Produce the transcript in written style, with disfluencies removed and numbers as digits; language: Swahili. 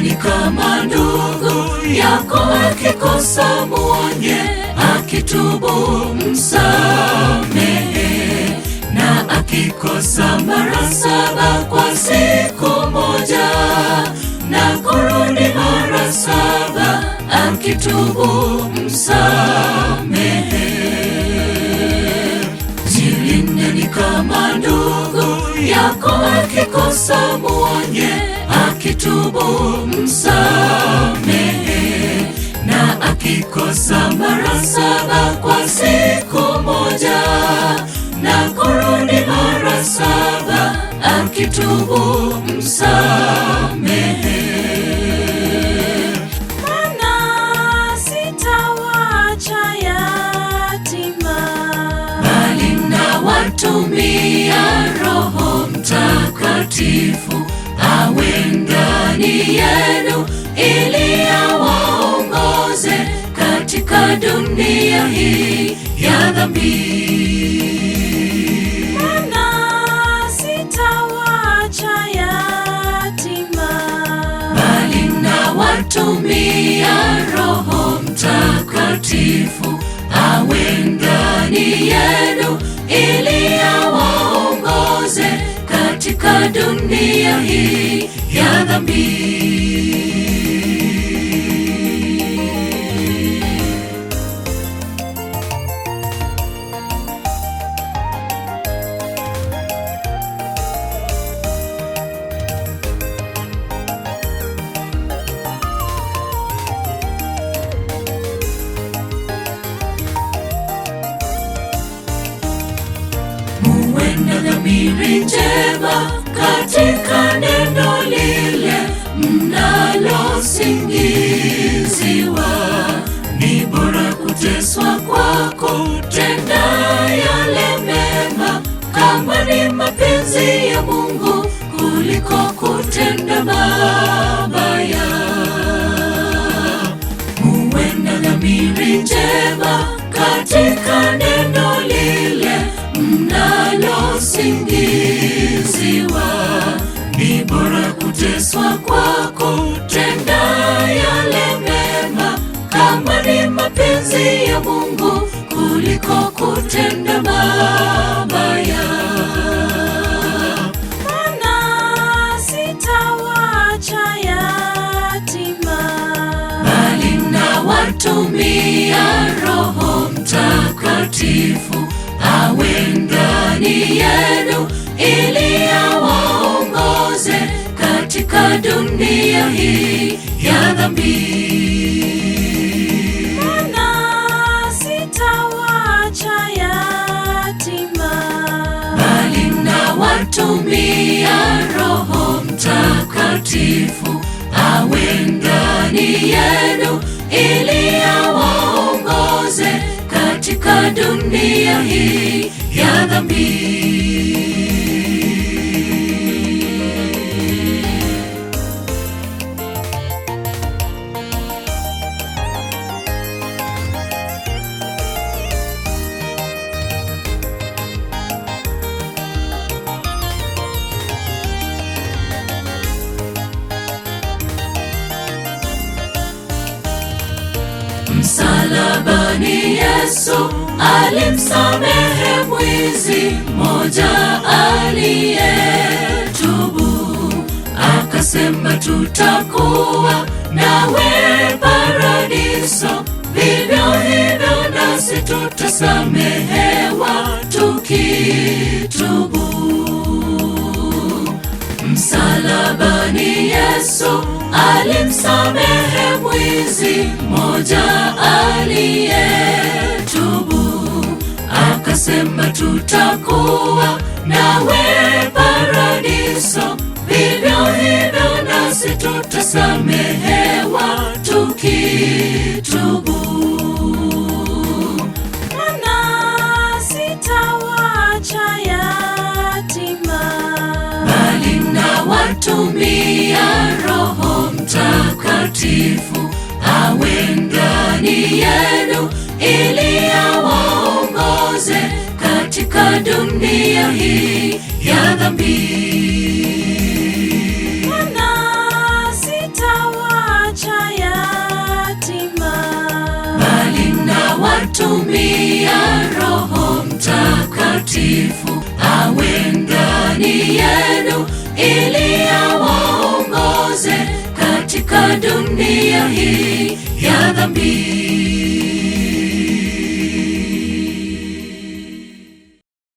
Jilindeni kama ndugu yako akikosa muonye, akitubu msamehe, na akikosa mara saba kwa siku moja, na kurudi mara saba, akitubu msamehe. Jilindeni kama ndugu yako akikosa muonye, akitubu msamehe, na akikosa mara saba kwa siku moja, na kurudi mara saba, akitubu msamehe. Maana sitawaacha yatima, bali nawatumia Roho Mtakatifu awe ndani yenu, ili awaongoze katika dunia hii ya dhambi. Maana sitawaacha yatima, bali nawatumia Roho Mtakatifu awe ndani yenu, ili awaongoze katika dunia hii ya dhambi. Muwe na dhamiri njema katika neno lile mnalosingiziwa. Ni bora kuteswa kwako tenda yale mema, kama ni mapenzi ya Mungu, kuliko kutenda mabaya. Muwe na dhamiri njema katika neno lile mnalosingiziwa. Ni bora kuteswa kwako tenda yale mema, kama ni mapenzi ya Mungu, kuliko kutenda mabaya. Maana sitawaacha yatima, bali nawatumia Roho Mtakatifu awe ndani yenu, ili awaongoze katika dunia hii ya dhambi. Maana sitawaacha yatima, bali nawatumia Roho Mtakatifu awe ndani yenu, ili awaongoze katika dunia hii ya dhambi. Msalabani Yesu alimsamehe mwizi mmoja aliyetubu, akasema tutakuwa nawe paradiso, vivyo hivyo nasi tutasamehewa tukitubu. Msalabani Yesu alimsamehe mwizi mmoja aliyetubu, akasema tutakuwa nawe paradiso, vivyo hivyo nasi tutasamehewa tukitubu. Maana sitawaacha yatima, bali nawatumia Roho Mtakatifu awe ndani yenu, ili awaongoze katika dunia hii ya dhambi. Maana sitawaacha mnawatumia Roho Mtakatifu awe ndani yenu ili awaongoze katika dunia hii ya dhambi.